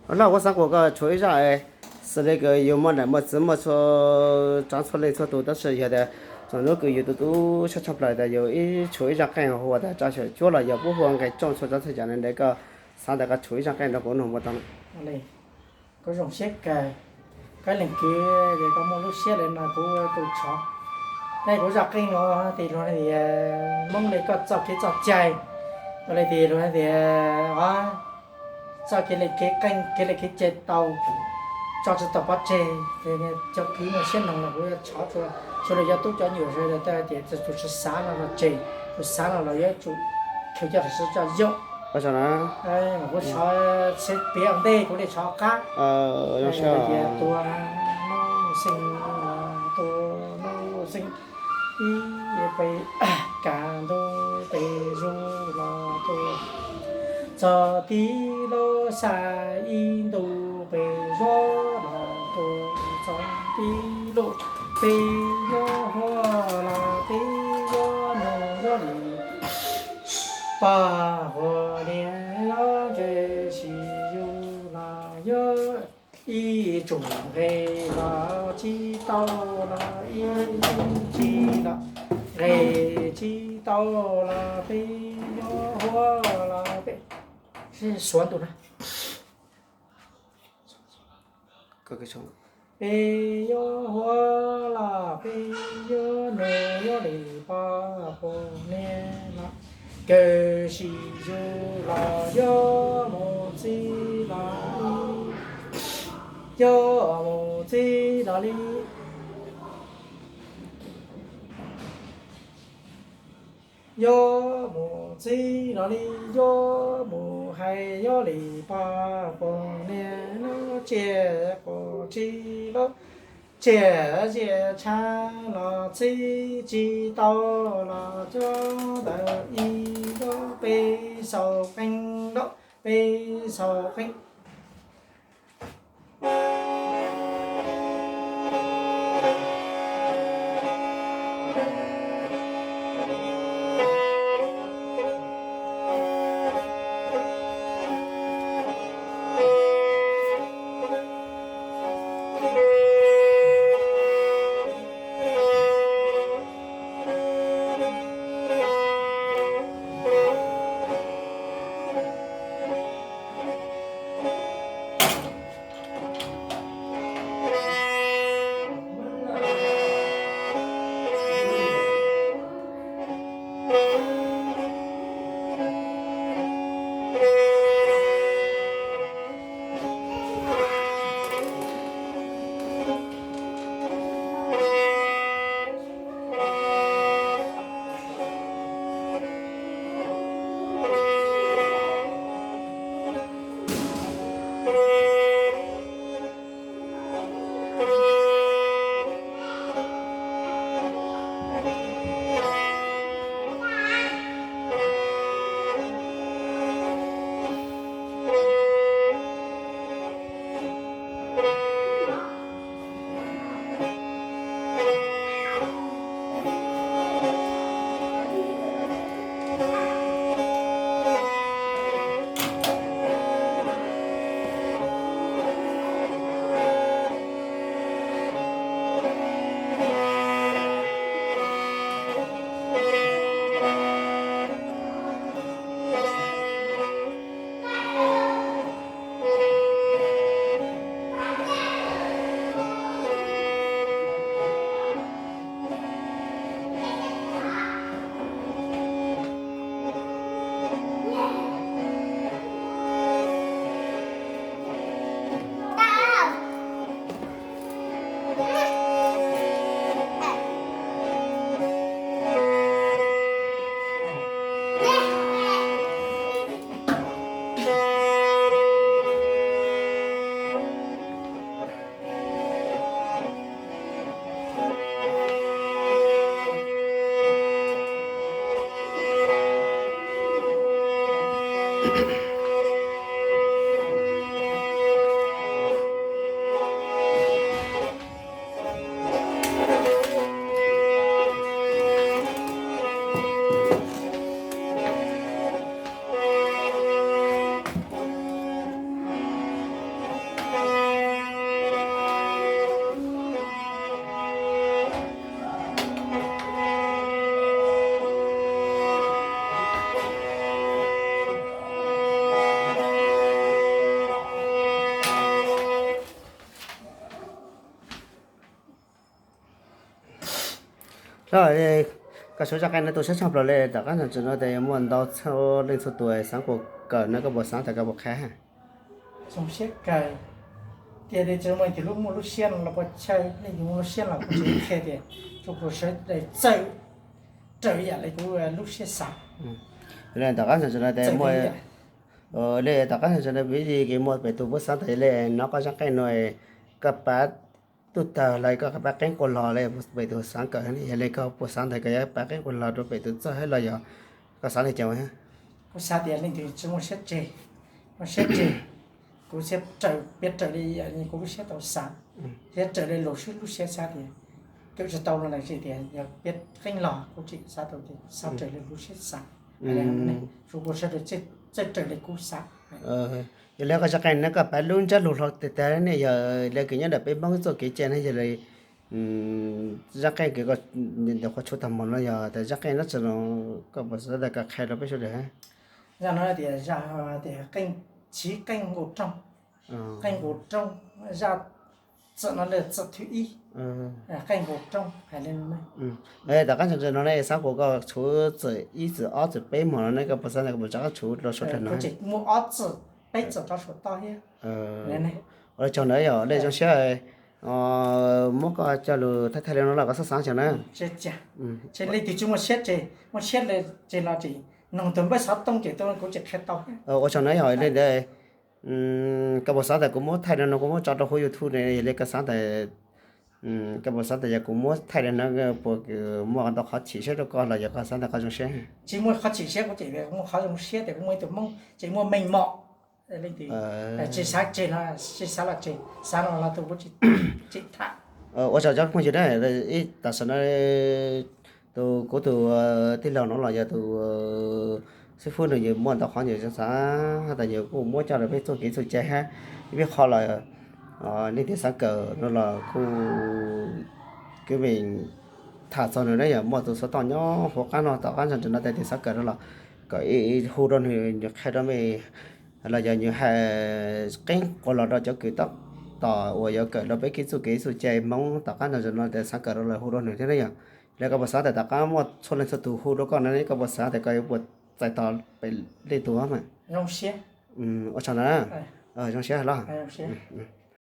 Los kuv xav kuas koj tshuav ib zaj, xws li kws yus muaj niam muaj txiv muaj txhua tsav txhua leej txhua tus, tab sis yog tias txog hnub kws yus tu tu siab tshaj plaws tas yus ib tshuav ib zaj qeej hu ua tas tsa xyawm cuab los yog puab hu ua nqes tsooj txhua tsav txhua yam ne, koj xav tas koj tshuav ib zaj qeej rau kuv mloog ua tau. Kuv zoo siab kawg, koj leej kwv, es koj muaj lub siab li no kuv tus tshov. Nej kuv zaj qeej no, tis luag tias Hmoob li koj txoj kev txoj cai, ua li tis luag tias txoj kev li kev qeej kev li kev cai tau, tso tsis tau pov tseg. Cov kwv muaj siab noog los kuv yuav tshov rua, tsuas yog cov tub cov nyuam sawv daws tias tus tsis xav no los tseg, tus xav no los yuav tsum khaws coj rau sawv coj yooj. Kuv tshov txhiab piav ntej kuv li tshov qab. Tias tua Nuj Xeej, tua Nuj Xeej ib pem kav ntuj pem zuj los tua txog tib lub xya ib ntu pem zuj los tua txog tib lub peb yuav huab los peb yuav nug yuav li pog huab niam los ntshe tsis yug los yuav ib tsum nqe los tsis tau los ib tsum tsis los nqe tsis tau los peb yuav huab los peb, suav ntu na. Peb yuav huab los peb yuav nug yuav li pog huab niam los kawg tsis yug los yuav mus txij los li, yuav mus txij los li, yuav mus txij los li, yuav mus hais yuav li pog huab niam los tsiaj quas tsis los tsiaj ziaj tshab los txhij tsis tau los cov ntawd ib yuav peb xaus qeej los peb xaus qeej. Los, koj suav zaj qeej no tu siab tshaj plaws li, tom qab no tseem no tias muaj ntau txhua leej txhua tus xaav kuas kawm no koj puas xaav tas koj puas qha? Zoo siab kawg. Tias tias tsis muaj leej twg lub muaj lub siab no los puas chaw, leej twg muaj lub siab los kuv tsis qhia tias tsuas kuv sawv daws txawj raws yam li kuv lub siab xav. Tom qab no tseem no tias muaj, li tom qab no tseem no vim li kev muaj pem tus puab xaav tas li no koj zaj qeej no, koj pab tub tawg los koj pab qeeb quas los li pem tus xaav kawm, yog li koj puas xaav tas koj yuav pab qeeb quas los rau pem tus txawj hab los yog koj xaav li cas? Kuv xav tias leej twg tsis muaj siab tseg, muaj siab tseg, kuv thiaj raws, piav raws li kuv lub siab tau xav, thiab raws li lus sib lub siab xav tias kawm tsis tau no lawm tsis tias yog piav qeeb los kuv tseem xav tau tias xav raws li lub siab xav. Tsuas kuv sawv daws txawj raws li kuv xav. Yog li koj zaj qeej no koj pab lub ntsab lug hlo tiag tiag ne, yog li kws nyob ntawm peb Hmoob txuj kev cai ne, yog li zaj qeej kws koj ntawm qhov tshuv tag mus no yog tas zaj qeej no tseem no koj puas xav tas koj qha rau peb sawv daws? Zaj no tias, tias qeej, chiv qeej nkaus rooj, qeej nkaus rooj, zaj txim no le txim thwv ib, qeej nkaus rooj hais li no. Tom qab no ne xaav kuas koj tshuv txim ib txim ob txim peb hmo no ne koj puas xav tas koj puas rov qab tshuv rau suav dlawg no? Kuv tseem muaj ob txim peb txim rov suav toj thiab. Ua tsaug ntawd yog li zoo siab muab koj coj lug thaij thaij li no los koj xaav xaav tsaug na. Tsis leej twg tsis muaj siab tseg, muaj siab li tseg los tseem noog tug npawb xov tooj ces kuv tseem qha tau. Ua tsaug na yog li ntawd koj puas xav tas kuv muab thaij li no kuv muab tso rau huv YouTube ne, yog li koj xav tas, koj puas xav tas yog kuv muab thaij li no puas muaj ntau qhov chim siab rau koj los yog koj xav tas koj zoo siab? Tsis muaj qhov chim siab, kuv tseem muaj qhov zoo siab tias kuv muaj ib tug Hmoob tseem muaj meej mom. Tsis xav tseg no, tsis xav los tseg, xav los los tus kuv tseem tham. Ua tsaug cov phooj ywg na, ib tam sim no tus kuv tus tij laug no los yog tus xib fwb no nws muaj ntau qhov nws xav tas nws kuj muab coj rau peb txuj kev txuj cai hab ib peb qho los leej twg xav kawm no los kuj kev vim tham txog nws na yog muaj tus xov tooj nyob hauv qab no, tom qab no ntawm no tias xav kawm no los kom hu rau nws, nws qha rau mej los yog nws hais qeeb quas los rau cov kws tab tom uas yuav kawm rau peb kev txuj kev txuj cai Hmoob tom qab no ntawm no tias xav kawm no los hu rau nws thiab na yog. Li koj puas xav tas tom qab muaj txhua leej txhua tus hu rau koj no koj puas xav tas koj yuav puas txais tos pem leej twg mas? Ua tsaug ntawd na. Zoo siab los.